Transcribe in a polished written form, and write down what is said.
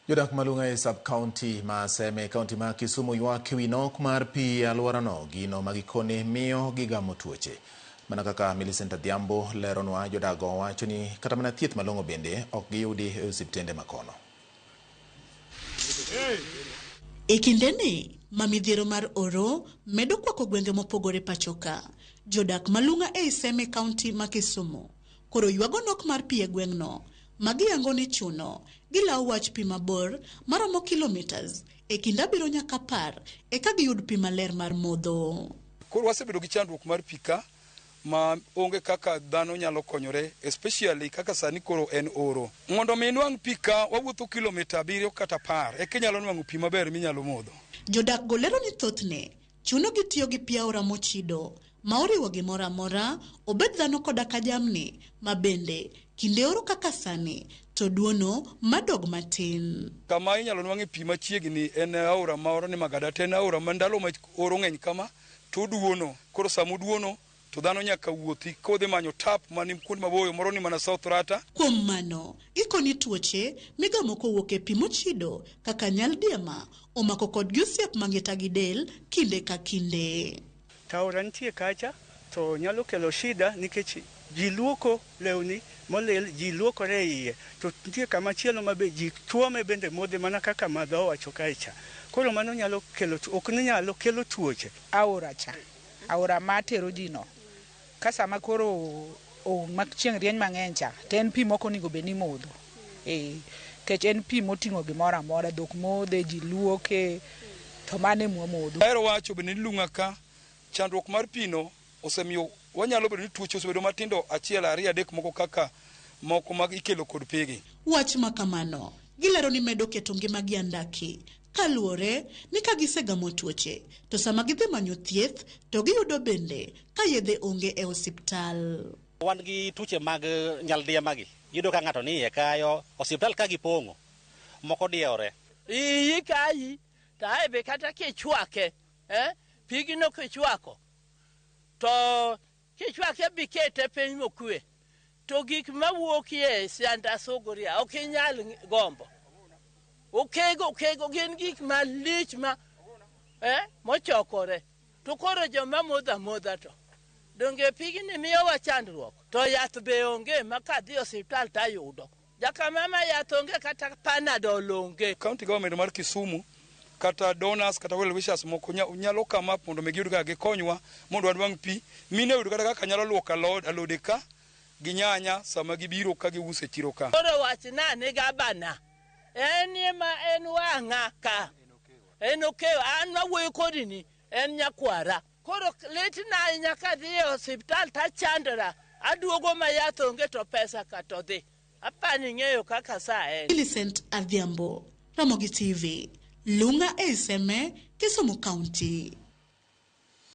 Jodak ma Lung'a e sub-county ma Seme e kaunti ma Kisumu ywak ewi nok mar pi e alworano, gino ma gikone miyo gigamo tuoche. Mana kaka Millicent Adhiambo leronwa, jodakgo wacho ni kata mana thieth malong'o bende ok giyudi e osiptende ma kono. E kindeni ma midhiero mar oro medo kwako gwenge mopogore pachoka, jodak ma Lung'a ei Seme kaunti ma Kisumu koro ywago nok mar pi e gweng'no ma giyango ni chuno gilaw wach pi mabor maromo kilometres e kind abiriyo nyaka apar eka giyud pi maler mar modho. Koro wasebedo gi chandruok mar pi ka ma onge kaka dhano nyalo konyore especially kaka sani koro en oro. Mondo mi inwang' pi ka wawuotho kilomita abiriyo kata apar eka inyalo nwang'o pi maber minyalo modho. Jodak go lero ni thothne Chunogi tiyo gi pi aora mochido, ma oriwo gimoro amora, obed dhano koda ka jamni, ma bende, kinde oro kaka sani, to duono madog matin. Kama inyalo nwang'e pi machiegni en aora moro ni Magada, to en aora ma ndalo ma oro ng'eny kama to oduono. Koro sama oduono to dhano nyaka wuothi kodhi manyo tap mani kuonde maboyo, moro ni mana South Rata. Kuom mano, gikoni tuoche migamo kowuok e pi mochido kaka nyaldiema omako kodgi osiep mangita gi del kinde ka kinde. To aora nitie kacha to nyalo kelo shida nikech ji luoko lewni molil, ji luokore e iye. To nitie kama chielo ma be ji tuome bende modhe mana kaka madho owacho kae cha. Koro mano nyalo kelo, ok ni nyalo, kelo tuoche. Aora cha, aora ma tero ji no, ka sama koro ong' ma chieng' rieny mang'eny cha, to en pi mok onego bed ni imodho. Ee, nikech en pi moting'o gimoro amora, dhok modhe, ji luoke, to mano e mwamodho. Ahero wacho bende ni Lung'a ka, chandruok mar pi no osemiyo wanyalo bedo ni tuoche osebedo matindo achiel, ariyo, adek moko kaka moko mag ikelo kod pigi. Wach ma kamano gilero ni medo keto ngimagi andaki Kaluwore ni ka gisegamo tuoche to sama gidhi manyo thieth to giyudo bende ka yedhe onge e osiptal. Wan gi tuoche mag nyaldiema gi, iyudo ka ng'ato ni iye kayo, osiptal ka gipong'o, moko diewore. Iyi kayi to ae be kata kichwake, eh, pigno kichwako to Kichwake bikete piny mokwe, to gik mawuokie e sianda suguria ok inyal gombo. Okego okego gin gik malich ma eh, mochokore. To koro joma modho amodha to donge pigni miyowa chandruok? To yath be onge ma kadhi osiptal tayudo. Jakamama yath onge kata panadol onge. County government mar Kisumu kata donors kata well wishers moko nyalo come up mondo mi giyud kaka gikonywa mondo wanwang' pi. Mine oyud kata kaka nyalo luoko alode ka gi nyanya sama gibiro ka giuso e chiro ka. Koro wachna ni gabana en ema en wang'a ka en okewa an mawuoyo kodi ni en nyakwara. Koro litna ahinya kadhi e osiptal tachandora aduogo ma yath onge to pesa ka to dhi. Apani ing'eyo kaka saa en. Millicent Adhiambo, Ramogi TV, Lung'a ei Seme, Kisumu County.